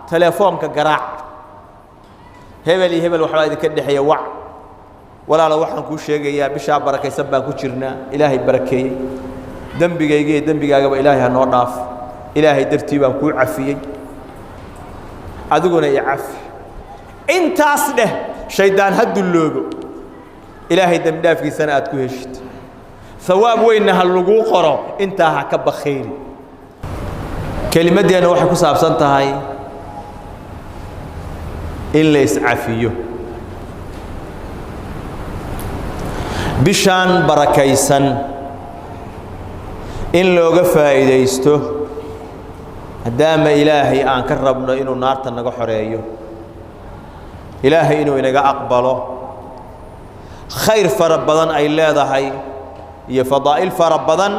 Telefoonka garaac, hebel iyo hebel waxbaa idinka dhexeeya, wac. Walaalo, waxaan kuu sheegayaa, bishaa barakaysan baan ku jirnaa, Ilaahay barakeeyey. Dembigayga iyo dembigaagaba Ilaahay ha noo dhaaf. Ilaahay dartii baan kuu cafiyey, adiguna i cafi. Intaas dheh, shaydaan ha dulloobo. Ilaahay dembi dhaafkiisana aad ku heshid, hawaab weynna ha laguu qoro. Intaa ha ka bakhayli. Kelimaddeenna waxay ku saabsan tahay in la iscafiyo bishaan barakaysan, in looga faa'iidaysto, maadaama Ilaahay aan ka rabno inuu naarta naga xoreeyo, Ilaahay inuu inaga aqbalo, khayr fara badan ay leedahay iyo fadaa'il fara badan,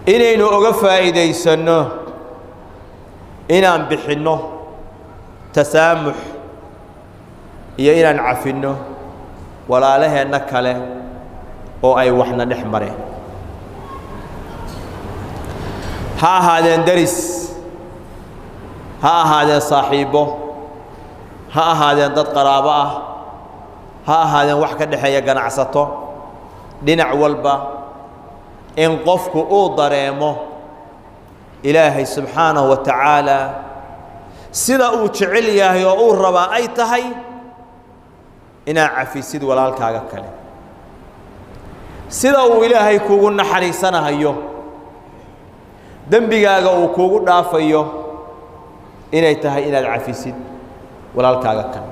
inaynu oga faa'iidaysanno inaan bixinno tasaamux iyo inaan cafinno walaalaheenna kale oo ay waxna dhex mareen, ha ahaadeen deris, ha ahaadeen saaxiibbo, ha ahaadeen dad qaraabo ah, ha ahaadeen wax ka dhexeeya ganacsato. Dhinac walba in qofku uu dareemo Ilaahay subxaanahu wa tacaala sida uu jecel yahay oo uu rabaa ay tahay inaad cafisid walaalkaaga kale, sida uu Ilaahay kuugu naxariisanahayo, dembigaaga uu kuugu dhaafayo, inay tahay inaad cafisid walaalkaaga kale.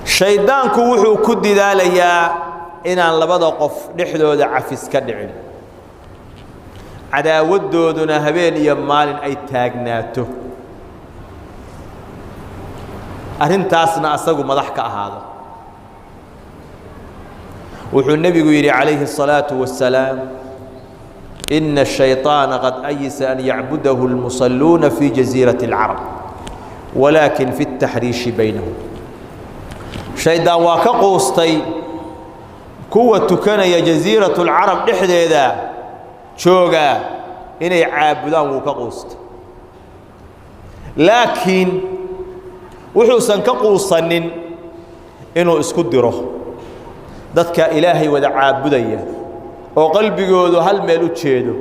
Shaydaanku wuxuu ku didaalayaa inaan labada qof dhexdooda cafis ka dhicin, cadaawaddooduna habeen iyo maalin ay taagnaato, arrintaasna asagu madax ka ahaado. Wuxuu nebigu yidhi calayhi الsalaaةu wasalaam: "Ina الshayطaana qad ayisa an yacbudahu اlmusalluuna fii jaziiraةi اlcarab, walaakin fi الtaxriishi baynahum." Shaydaan waa ka quustay kuwa tukanaya jasiiraة اlcarab dhexdeeda joogaa inay caabudaan, wuu ka quustay, laakiin wuxuusan ka quusanin inuu isku diro dadka Ilaahay wada caabudaya oo qalbigoodu hal meel u jeedo,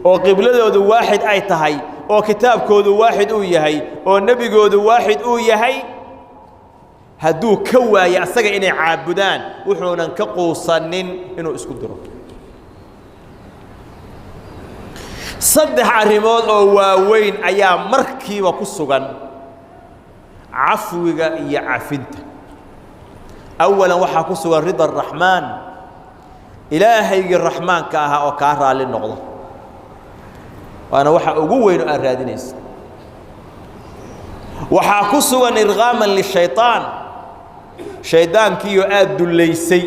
oo qibladoodu waaxid ay tahay, oo kitaabkoodu waaxid uu yahay, oo nebigoodu waaxid uu yahay. Hadduu ka waayo asaga inay caabudaan, wuxuunan ka quusanin inuu isku diro. Saddex arrimood oo waaweyn ayaa markiiba ku sugan cafwiga iyo cafinta. Awalan, waxaa ku sugan rida araxmaan, Ilaahaygii raxmaanka ahaa oo kaa raalli noqdo, waana waxa ugu weyn oo aad raadinaysa. Waxaa ku sugan irqaaman lishayطaan, shaydaankiioo aad dullaysay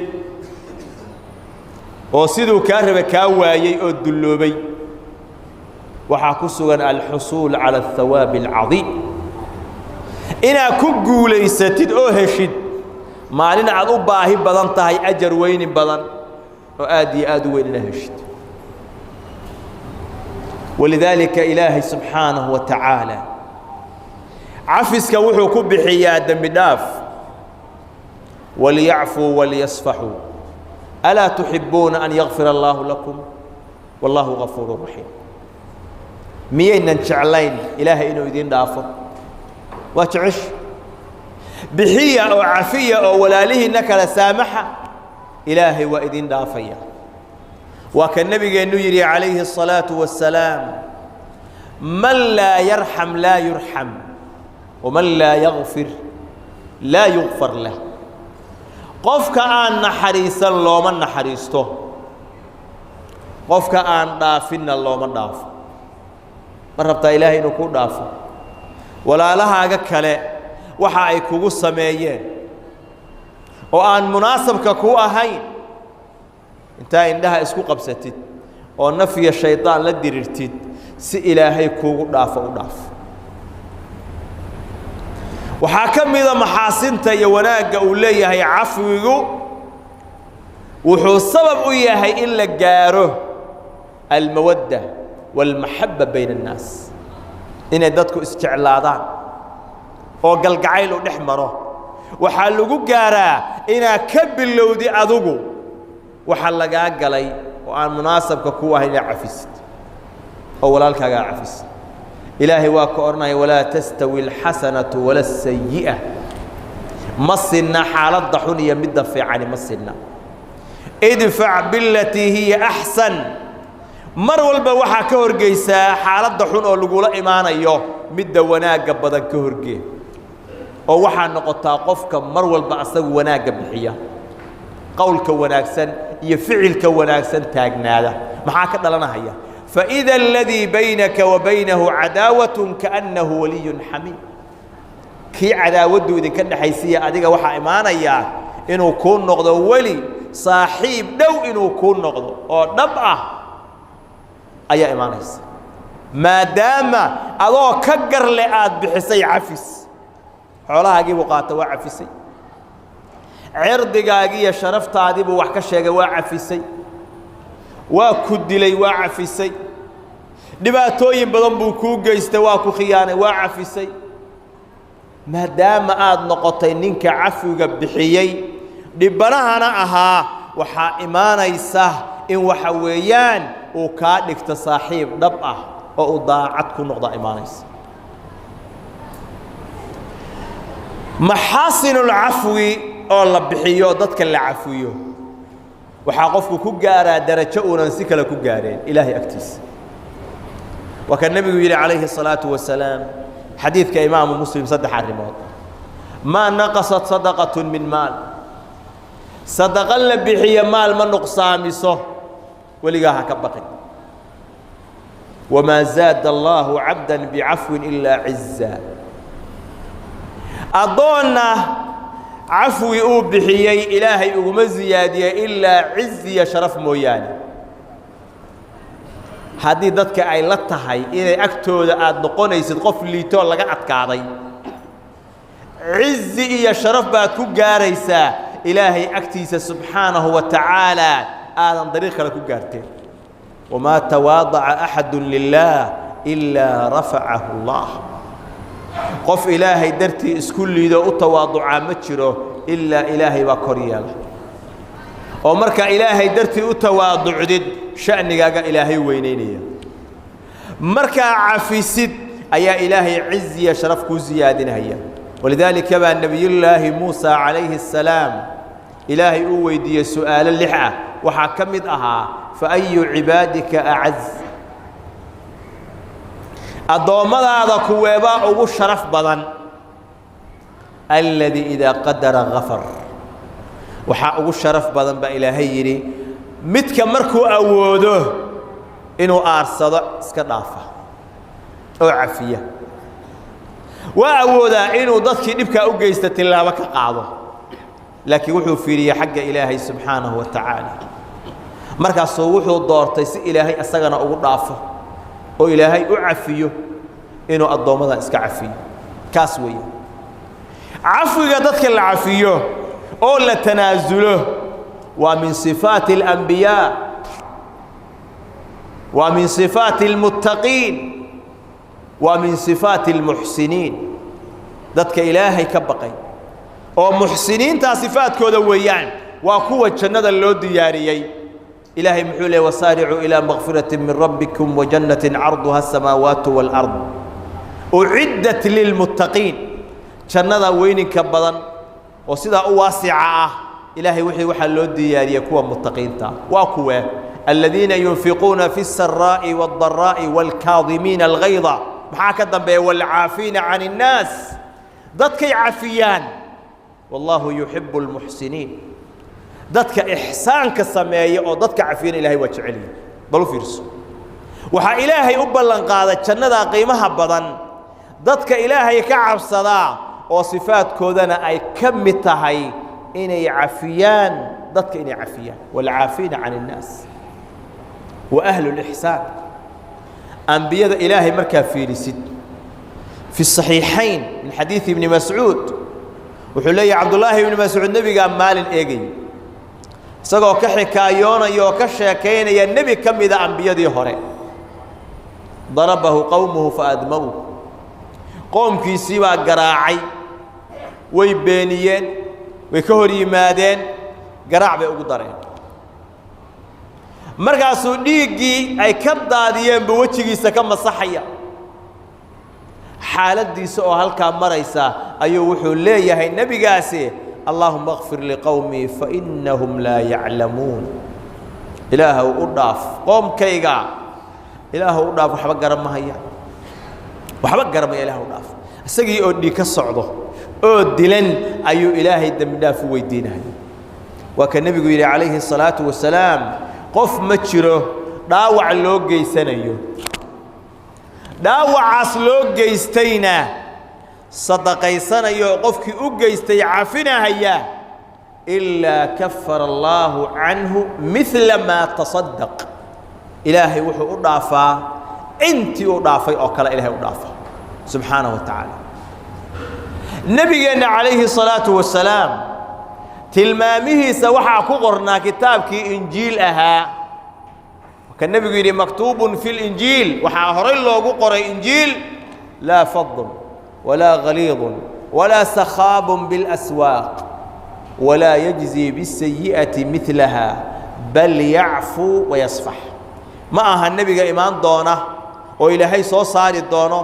oo siduu kaa raba kaa waayey oo dulloobay. Waxaa ku sugan alxusuul calى aلthawaabi alcadiim, inaad ku guulaysatid oo heshid maalin aad u baahi badan tahay ajar weyni badan oo aad iyo aad u weyn inaad heshid. Walidaalika Ilaahay subxaanahu wa tacaala cafiska wuxuu ku bixiyaa dembi dhaaf: "Waliyacfuu waliyasfaxuu, alaa tuxibuuna an yakfira allaahu lakum, wallaahu gafuuru raxiim." Miyaynan jeclayn Ilaahay inuu idiin dhaafo? Waa jecesh. Bixiya oo cafiya oo walaalihiinna kala saamaxa, Ilaahay waa idiin dhaafaya. Waa ka nebigeennu yidhi calayhi الsalaaةu wasalaam: "Man laa yarxam laa yurxam, waman laa yakfir laa yugfar lah." Qofka aan naxariisan looma naxariisto, qofka aan dhaafinna looma dhaafo. Ma rabtaa Ilaahay inuu kuu dhaafo walaalahaaga kale waxa ay kugu sameeyeen oo aan munaasabka ku ahayn? Intaa indhaha isku qabsatid oo nafya shaydaan la dirirtid, si Ilaahay kuugu dhaafo u dhaafo. Waxaa ka mida maxaasinta iyo wanaagga uu leeyahay cafwigu, wuxuu sabab u yahay in la gaaro almawadda wاlmaxaba bayna الnaas. Inay dadku isjeclaadaan oo galgacayl u dhex maro waxaa lagu gaaraa inaad ka bilowdi adigu waxa lagaa galay oo aan munaasabka ku ahayn inaad cafisid oo walaalkaagaa cafisid. Ilaahay waa ka odhanaya walaa tastawi alxasanatu wala asayi'a, ma sinna xaaladda xun iyo midda fiicani ma sinna. Idfac bilatii hiya axsan, mar walba waxaa ka horgeysaa xaaladda xun oo lagula imaanayo midda wanaagga badan ka horgee, oo waxaa noqotaa qofka mar walba asagu wanaagga bixiya, qowlka wanaagsan iyo ficilka wanaagsan taagnaada. Maxaa ka dhalanahaya? Faإida aladii baynaka wa baynahu cadaawat kaأnnahu waliyun xamiim. Kii cadaawaddu idinka dhexaysiya adiga waxaa imaanayaa inuu kuu noqdo weli, saaxiib dhow inuu kuu noqdo oo dhab ah ayaa imaanaysa, maadaama adoo ka garle aad bixisay cafis. Xoolahaagii buu qaata, waa cafisay. Cirdigaagii iyo sharaftaadii buu wax ka sheegay, waa cafisay. Waa ku dilay, waa cafisay. Dhibaatooyin badan buu kuu geystay, waa ku khiyaanay, waa cafisay. Maadaama aad noqotay ninka cafiga bixiyey dhibbanahana ahaa, waxaa imaanaysa in waxa weeyaan uu kaa dhigto saaxiib dhab ah oo uu daacad ku noqdaa imaanaysa. Maxaasinulcafwi oo la bixiyo, dadka la cafiyo, waxaa qofku ku gaaraa darajo uunan si kale ku gaareen Ilaahay agtiisa. Waa kan nebigu yidhi calayhi الsalaaةu wasalaam xadiidka imaamu Muslim, saddex arrimood: maa naqasat sadaqaة min maal, sadaqo la bixiyo maal ma nuqsaamiso, weligaa ha ka baqin. Wamaa zaada allaahu cabda bicafwin ilaa ciza, addoonna cafwi uu bixiyey Ilaahay uguma siyaadiyey ilaa ciziya sharaf mooyaane. Haddii dadka ay la tahay inay agtooda aada noqonaysid qof liitoo laga adkaaday, cizi iyo sharaf baad ku gaaraysaa Ilaahay agtiisa subxaanahu wa tacaala, aadan dariiq kale ku gaarteen. Wamaa tawaadaca axadu lilaah ilaa rafacahu Allah, qof Ilaahay dartii isku liidoo u tawaaducaa ma jiro ilaa Ilaahay baa kor yeela. Oo markaa Ilaahay dartii u tawaaducdid, sha'nigaaga Ilaahay weynaynaya. Markaa cafisid ayaa Ilaahay ciziya sharaf kuu siyaadinaya. Walidaalika baa nebiyullaahi Muusa calayhi الsalaam Ilaahay uu weydiiyey su'aalo lix ah, waxaa ka mid ahaa fa ayu cibaadika acaz, addoommadaada kuweebaa ugu sharaf badan? Aladii idaa qadara gafar, waxaa ugu sharaf badan baa Ilaahay yidhi midka markuu awoodo inuu aarsado iska dhaafa oo cafiya. Waa awoodaa inuu dadkii dhibkaa u geysta tillaabo ka qaado, laakiin wuxuu fiiriyey xagga Ilaahay subxaanahu wa tacaala, markaasuu wuxuu doortay si Ilaahay isagana ugu dhaafo oo Ilaahay u cafiyo inuu addoommada iska cafiyo. Kaas weeye cafwiga dadka la cafiyo oo la tanaasulo. Waa min sifaati اlambiyaa, waa min sifaati اlmuttaqiin, waa min sifaati اlmuxsiniin. Dadka Ilaahay ka baqay oo muxsiniintaa sifaadkooda weeyaan, waa kuwa jannada loo diyaariyey. Ilaahay muxuu leey? Wasaaricuu ilaa makfirati min rabbikum wajannatin carduha asamaawaatu wاlard uciddat lilmuttaqiin. Jannada weyninka badan oo sidaa u waasica ah Ilaahay wixii waxaa loo diyaariyey kuwa muttaqiinta. Waa kuwee? Aladiina yunfiquuna fi الsaraa'i wاldaraa'i wاlkaadimiina algayda. Maxaa ka dambeeya? Wاlcaafiina can الnaas, dadkay cafiyaan. Wallaahu yuxibu اlmuxsiniin, dadka ixsaanka sameeya oo dadka cafiyana Ilahay waa jecelyihi. Bal u fiirso, waxaa Ilaahay u ballan qaaday jannadaa qiimaha badan dadka Ilaahay ka cabsadaa oo sifaadkoodana ay ka mid tahay inay cafiyaan dadka, inay cafiyaan, waalcaafiina can الnaas wa ahlu اlixsaan. Ambiyada Ilaahay markaa fiirisid, fi الصaxiixayn min xadiidi ibni Mascuud, wuxuu leeyahy Cabdullaahi ibni Mascuud, nebigaa maalin eegay isagoo ka xikaayoonaya oo ka sheekaynaya nebi ka mida ambiyadii hore, darabahu qowmuhu faadma'uu. Qoomkiisii baa garaacay, way beeniyeen, way ka hor yimaadeen, garaac bay ugu dareen. Markaasuu dhiiggii ay ka daadiyeenba wejigiisa ka masaxaya. Xaaladdiisa oo halkaa maraysa ayuu wuxuu leeyahay nebigaasi: "Allaahuma اkfir liqowmii fainahum laa yaclamuun." Ilaahow, u dhaaf qoomkayga, Ilaahow, u dhaaf, waxba garan mahayaan, waxba garamaya, Ilaah u dhaaf. Isagii oo dhiig ka socdo oo dilan ayuu Ilaahay dembi dhaaf u weydiinaya. Waa ka nebigu yidhi calayhi الsalaatu wasalaam: qof ma jiro dhaawac loo geysanayo, dhaawacaas loo geystayna sadaqaysanayo oo qofkii u geystay cafinahaya, ilaa kafara allaahu canhu midla maa tasadaq. Ilaahay wuxuu u dhaafaa intii uu dhaafay oo kale Ilahay u dhaafaa subxaanahu wa tacaala. Nebigeenna calayhi الsalaatu wasalaam tilmaamihiisa waxaa ku qornaa kitaabkii Injiil ahaa. Ka nebigu yidhi: "Maktuubun fi linjiil," waxaa horay loogu qoray Injiil: "Laa fadun walaa galiidun walaa sakhaabun biاlaswaaq walaa yajzii biاsayi'ati midlaha bal yacfuu wayasfax." Ma aha nebiga imaan doona oo Ilaahay soo saari doono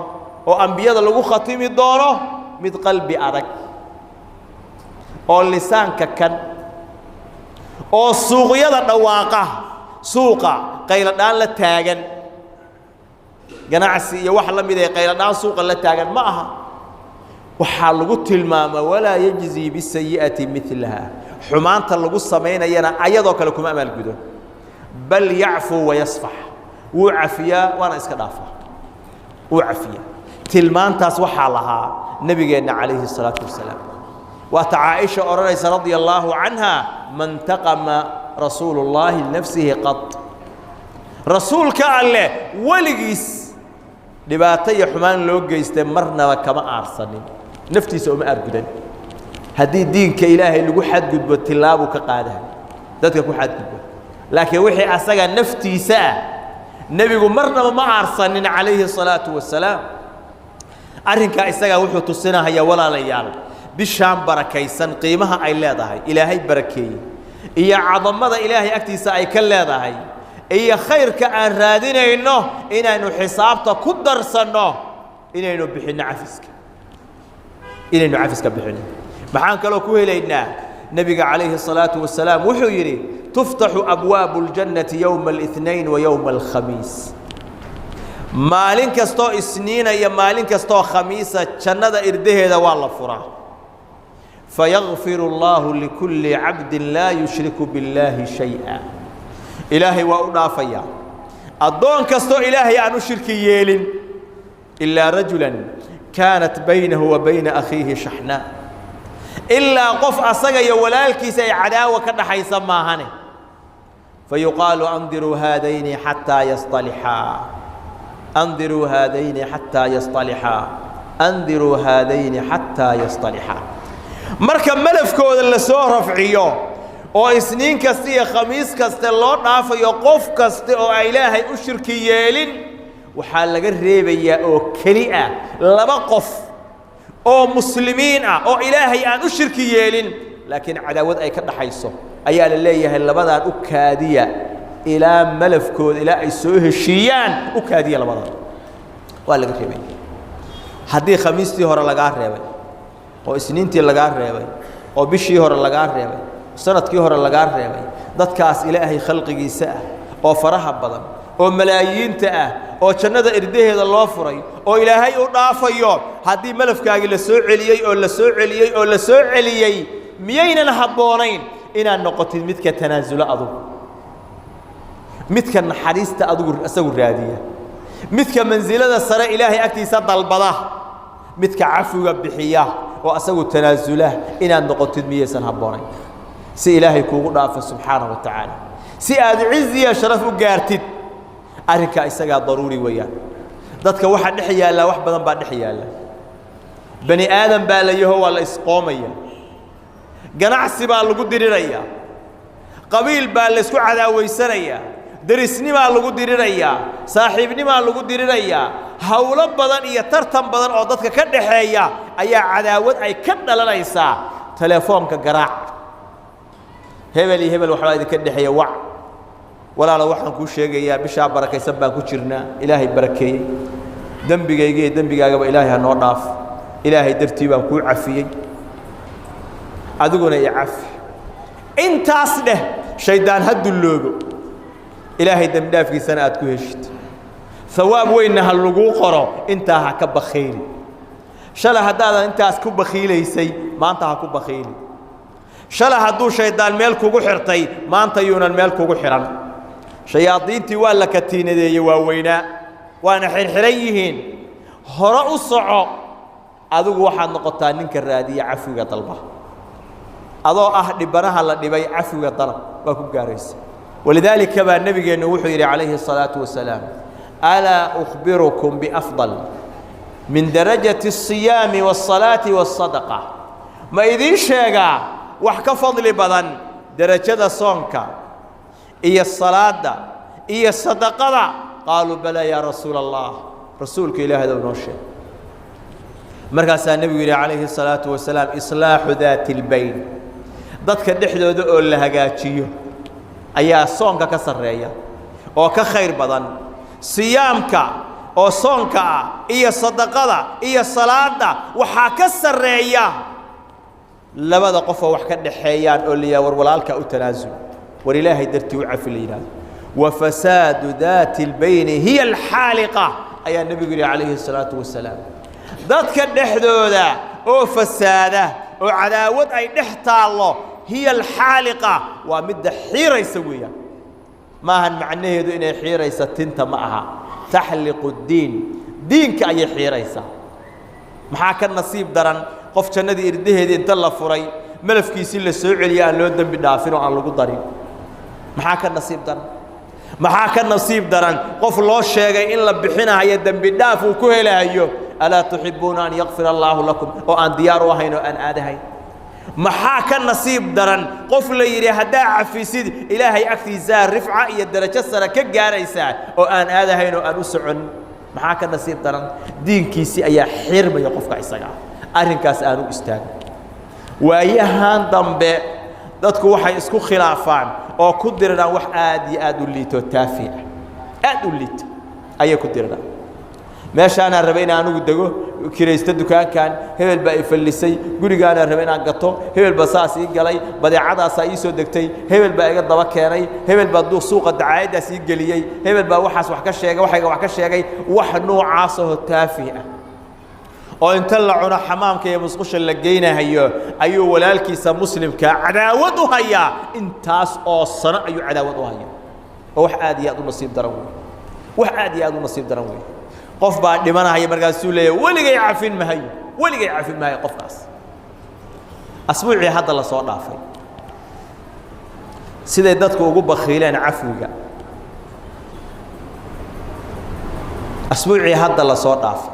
oo ambiyada lagu khatimi doono mid qalbi adag oo lisaanka kan oo suuqyada dhawaaqa, suuqa qayladhaan la taagan, ganacsi iyo wax la mid ee qayladhaan suuqa la taagan ma aha. Waxaa lagu tilmaamaa: "Walaa yajzii bisayi'ati midlaha," xumaanta lagu samaynayana ayadoo kale kuma amaalgudo. "Bal yacfuu wayasfax," wuu cafiyaa waana iska dhaafaa, wuu cafiyaa. Tilmaantaas waxaa lahaa nebigeenna calayhi الsalaatu wasalaam. Waata Caaisha odhanaysa radia allaahu canha: "Ma intaqama rasuulu اllaahi linafsihi qad." Rasuulka Alleh weligiis dhibaato iyo xumaan loo geystay marnaba kama aarsanin, naftiisa uma aargudan. Haddii diinka Ilaahay lagu xadgudbo, tilaabuu ka qaadahay dadka ku xadgudbo, laakiin wixii asaga naftiisa ah nebigu marnaba ma aarsanin calayhi الsalaatu wasalaam. Arrinkaa isagaa wuxuu tusinahayaa, walaalayaal, bishaan barakaysan qiimaha ay leedahay, Ilaahay barakeeyey, iyo cadamada Ilaahay agtiisa ay ka leedahay, iyo khayrka aan raadinayno inaynu xisaabta ku darsanno inaynu bixinno cafiska, inaynu cafiska bixinno. Maxaan kaloo ku helaynaa? Nebiga calayhi الsalaatu wasalaam wuxuu yidhi: "Tuftaxu abwaabu اljannati yowma اlاثnain wa yowma alkhamiis." Maalin kastoo Isniina iyo maalin kastoo Khamiisa jannada irdaheeda waa la furaa. "Fayakfir اllahu likulli cabdin laa yushriku biاllaahi shayئa." Ilaahay waa u dhaafayaa addoon kastoo Ilaahay aan u shirki yeelin. "Ilaa rajula kaanat baynahu wa bayna akhiihi shaxnaa," ilaa qof asaga iyo walaalkiisa ay cadaawa ka dhaxaysa maahane. "Fayuqaalu: andiruu haadayni xataa yasطalixaa, andiruu haadayni xataa yasطalixaa, andiruu haadayni xataa yasطalixaa." Marka malafkooda la soo rafciyo oo Isniin kasta iyo Khamiis kaste loo dhaafayo qof kasta oo aan Ilaahay u shirki yeelin, waxaa laga reebayaa oo keli ah laba qof oo muslimiin ah oo Ilaahay aan u shirki yeelin, laakiin cadaawad ay ka dhaxayso. Ayaa la leeyahay: labadaan u kaadiya ilaa malafkooda, ilaa ay soo heshiiyaan u kaadiya. Labadan waa laga reebaya. Haddii Khamiistii hore lagaa reebay oo Isniintii lagaa reebay oo bishii hore lagaa reebay, sanadkii hore lagaa reebay, dadkaas Ilaahay khalqigiisa ah oo faraha badan oo malaayiinta ah oo jannada irdaheeda loo furay oo Ilaahay u dhaafayo, haddii malafkaagii la soo celiyey oo la soo celiyey oo la soo celiyey, miyaynan habboonayn inaad noqotid midka tanaasulo adugu, midka naxariista adugu isagu raadiya, midka mansilada sare Ilaahay agtiisa dalbada, midka cafiga bixiya oo asagu tanaasula inaad noqotid? Miyaysan habboonayn si Ilaahay kuugu dhaafo subxaanaه wa tacaala, si aad ciziya sharaf u gaartid? Arrinkaa isagaa daruuri weeyaan. Dadka waxaa dhex yaallaa wax badan baa dhex yaalla. Bani aadam baa la yaho, waa la isqoomaya, ganacsi baa lagu dirirayaa, qabiil baa laysku cadaawaysanayaa. Derisnimaa lagu dirirayaa, saaxiibnimaa lagu dirirayaa, hawlo badan iyo tartan badan oo dadka ka dhaxeeya ayaa cadaawad ay ka dhalanaysaa. Telefoonka garaac, hebel iyo hebel waxbaa idinka dhexeeya, wac. Walaalo, waxaan kuu sheegayaa bishaa barakaysan baan ku jirnaa, Ilaahay barakeeyey. Dembigayga iyo dembigaagaba Ilaahay ha noo dhaaf. Ilaahay dartii baan kuu cafiyey, adiguna i cafi. Intaas dheh, shaydaan ha dulloobo. Ilaahay dembi dhaafkiisana aad ku heshid, hawaab weynna ha laguu qoro. Intaa ha ka bakhiili. Shalay haddaadan intaas ku bakhiilaysay, maanta ha ku bakhiili. Shalay hadduu shaydaan meel kugu xirtay, maanta yuunan meel kugu xidhan. Shayaadiintii waa la katiinadeeyey waaweynaa, waana xirxiran yihiin. Hore u soco. Adigu waxaad noqotaa ninka raadiya cafiga dalba. Adoo ah dhibanaha la dhibay, cafiga dalab, waa ku gaaraysa. Walidaalika baa nebigeennu wuxuu yidhi calayhi الصalaaةu wasalaam: "Alaa أkhbirukum biafضal min darajati الصiyaami والصalaaةi والصadaqa?" Ma idiin sheegaa wax ka fadli badan derajada soonka iyo salaadda iyo sadaqada? Qaaluu: "Balaa yaa rasuula Allah, rasuulka ilaahdow, noo sheeg." Markaasaa nebigu yidhi calayhi الsalaaةu wasalaam: "Islaaxu daati اlbayn." Dadka dhexdooda oo la hagaajiyo ayaa soonka ka sarreeya oo ka khayr badan. Siyaamka oo soonka ah iyo sadaqada iyo salaadda waxaa ka sarreeya labada qofoo wax ka dhaxeeyaan oo la yidhaha: "War walaalkaa u tanaasul, war Ilaahay dartii u cafi," la yidhahdo. "Wa fasaadu daati اlbayni hiya alxaaliqa," ayaa nebigu yidhi calayhi الsalaatu wasalaam. Dadka dhexdooda oo fasaada oo cadaawad ay dhex taallo, hiya alxaaliqa, waa midda xiiraysa weeyaan. Maahan macnaheedu inay xiiraysa tinta, ma aha. Taxliqu diin, diinka ayay xiiraysaa. Maxaa ka nasiib daran qof jannadii irdaheedii inta la furay, malafkiisii la soo celiya, aan loo dembi dhaafin oo aan lagu darin? Maxaa ka nasiib daran? Maxaa ka nasiib daran qof loo sheegay in la bixinahayo dembi dhaaf uu ku helaayo, "Alaa tuxibuuna an yakfir allaahu lakum," oo aan diyaar u ahayn oo aan aadahayn? Maxaa ka nasiib daran qof la yidhi haddaa cafisid Ilaahay agtiisaa rifca iyo darajo sare ka gaaraysaa, oo aan aadahayn oo aan u soconin? Maxaa ka nasiib daran? Diinkiisii ayaa xirmaya qofka isaga ah. Arrinkaas aan u istaagin. Waayahan dambe dadku waxay isku khilaafaan oo ku diriraan wax aad iyo aad u liito, taafi ah, aad u liito ayay ku diriraan. Meeshaanaan rabay inaan anigu dego, kiraysto dukaankan, hebel baa i fallisay. Gurigaanaan rabay inaan gato, hebel baa saas ii galay. Badeecadaasaa ii soo degtay, hebel baa iga daba keenay. Hebel baa duu suuqa dacaayaddaas ii geliyey. Hebel baa waxaas wax ka sheegay, waxayga wax ka sheegay. Wax noocaasahoo taafi ah oo inta la cuno xamaamka iyo musqusha la geynahayo ayuu walaalkiisa muslimkaa cadaawad u hayaa. Intaas oo sano ayuu cadaawad u hayaa, oo wax aad iyo aad u nasiib daran wey, wax aad iyo aad u nasiib daran wey. Qof baa dhimanahaya, markaasuu leeyahy: "Weligay cafin mahayo, weligay cafin mahayo qofkaas." Asbuucii hadda la soo dhaafay, siday dadku ugu bakhiileen cafwiga, asbuucii hadda la soo dhaafay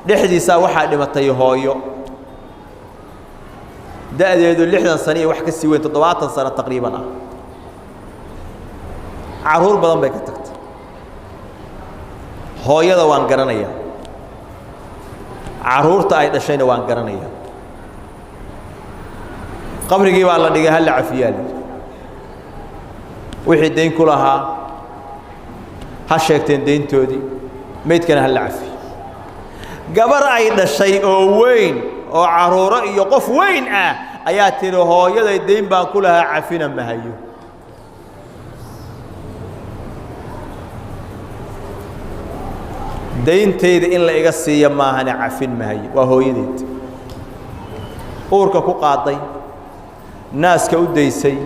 dhexdiisaa waxaa dhimatay hooyo da'deedu 60 sano iyo wax ka sii weyn, 70 sano taqriiban ah. Carruur badan bay ka tagtay. Hooyada waan garanayaa, carruurta ay dhashayna waan garanayaa. Qabrigii baa la dhigay, hala cafiyaa la yidhi. Wixii dayn ku lahaa ha sheegteen dayntoodii, meydkana ha la cafiyo. Gabar ay dhashay oo weyn oo carruuro iyo qof weyn ah ayaa tidhi: "Hooyaday dayn baan ku lahaa, cafina mahayo." Dayntayda in la iga siiyo maahane, cafin mahayo. Waa hooyadeed uurka ku qaaday, naaska u daysay,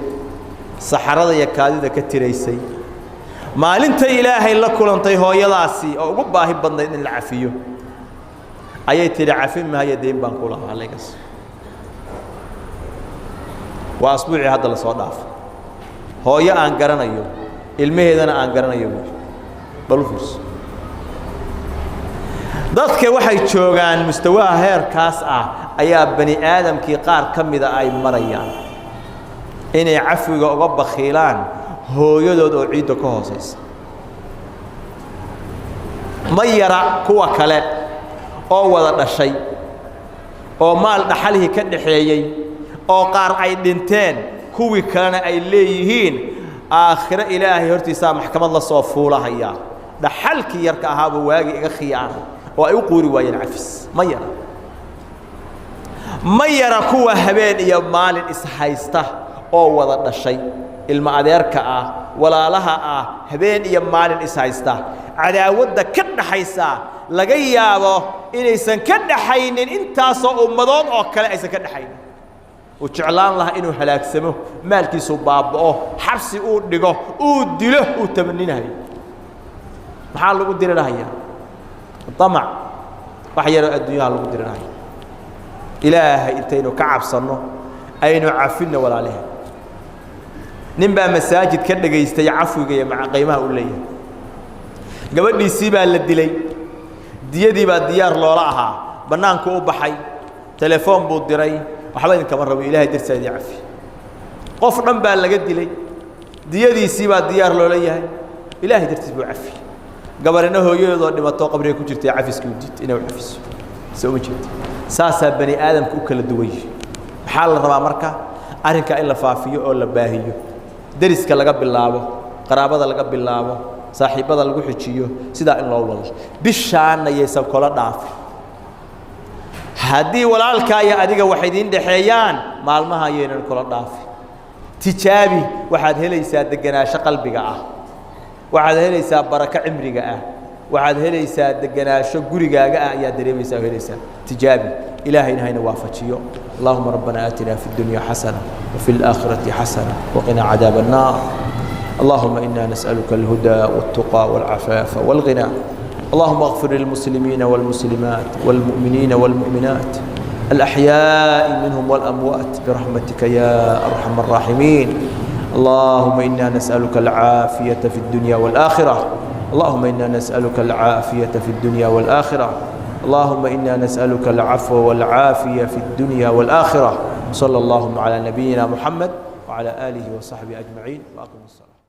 saxarada iyo kaadida ka tiraysay. Maalintay Ilaahay la kulantay hooyadaasi oo ugu baahi badnayd in la cafiyo ayay tidhi: "Cafin mahayo, dayn baan ku lahaa, layga siiyo." Waa asbuucii hadda la soo dhaafay. Hooyo aan garanayo, ilmaheedana aan garanayo buuri. Bal u fiirso, dadka waxay joogaan mustawaha heerkaas ah ayaa bani aadamkii qaar ka mida ay marayaan inay cafwiga uga bakhiilaan. Hooyadood oo ciidda ka hoosaysa. Ma yara kuwa kale oo wada dhashay oo maal dhaxalihii ka dhaxeeyey oo qaar ay dhinteen, kuwii kalena ay leeyihiin aakhiro Ilaahay hortiisaa maxkamad la soo fuulahayaa, dhaxalkii yarka ahaabuu waagii iga khiyaanay, oo ay u quuri waayeen cafis. Ma yara, ma yara kuwa habeen iyo maalin ishaysta oo wada dhashay, ilmo adeerka ah, walaalaha ah, habeen iyo maalin ishaysta, cadaawadda ka dhaxaysa laga yaabo inaysan ka dhaxaynin intaasoo ummadood oo kale aysan ka dhaxaynin. Uu jeclaan lahaa inuu halaagsamo, maalkiisu baaba'o, xabsi uu dhigo, uu dilo, uu tamaninayo. Maxaa lagu dirirhayaa? Damac wax yaroo adduunyaha lagu dirirhaya. Ilaahay intaynu ka cabsanno aynu cafinno walaalaha. Nin baa masaajid ka dhegaystay cafwiga iyo qiimaha uu leeyahay. Gabadhiisii baa la dilay, diyadii baa diyaar loola ahaa, bannaanku u baxay, telefoon buu diray, waxba idinkama rabo, Ilaahay dartaa idin cafi. Qof dhan baa laga dilay, diyadiisii baa diyaar loola yahay, Ilaahay dartiis buu cafi. Gabarina hooyadoodoo dhimatoo qabriga ku jirtay cafiskii u diid inay u cafiso. Soo uma jeedo? Saasaa bani aadamka u kala duwan yihi. Maxaa la rabaa marka? Arrinkaa in la faafiyo oo la baahiyo, deriska laga bilaabo, qaraabada laga bilaabo, saaxiibbada lagu xijiyo, sidaa in loo wado. Bishaanna yaysan kula dhaafin. Haddii walaalkaa iyo adiga wax idiin dhexeeyaan, maalmaha yaynan kula dhaafin. Tijaabi, waxaad helaysaa degenaansho qalbiga ah, waxaad helaysaa barako cimriga ah, waxaad helaysaa degenaansho gurigaaga ah ayaad dareemaysaa oo helaysaa. Tijaabi. Ilaahayna hayna waafajiyo. اللهم ربنا آتنا في الدنيا حسنة وفي الآخرة حسنة وقنا عذاب النار. اللهم إنا نسألك الهدى والتقى والعفاف والغنى. اللهم اغفر للمسلمين والمسلمات والمؤمنين والمؤمنات الأحياء منهم والأموات برحمتك يا أرحم الراحمين. اللهم إنا نسألك العافية في الدنيا والآخرة. اللهم إنا نسألك العافية في الدنيا والآخرة. اللهم إنا نسألك العفو والعافية في الدنيا والآخرة. صلى اللهم على نبينا محمد وعلى آله وصحبه أجمعين، وأقم الصلاة.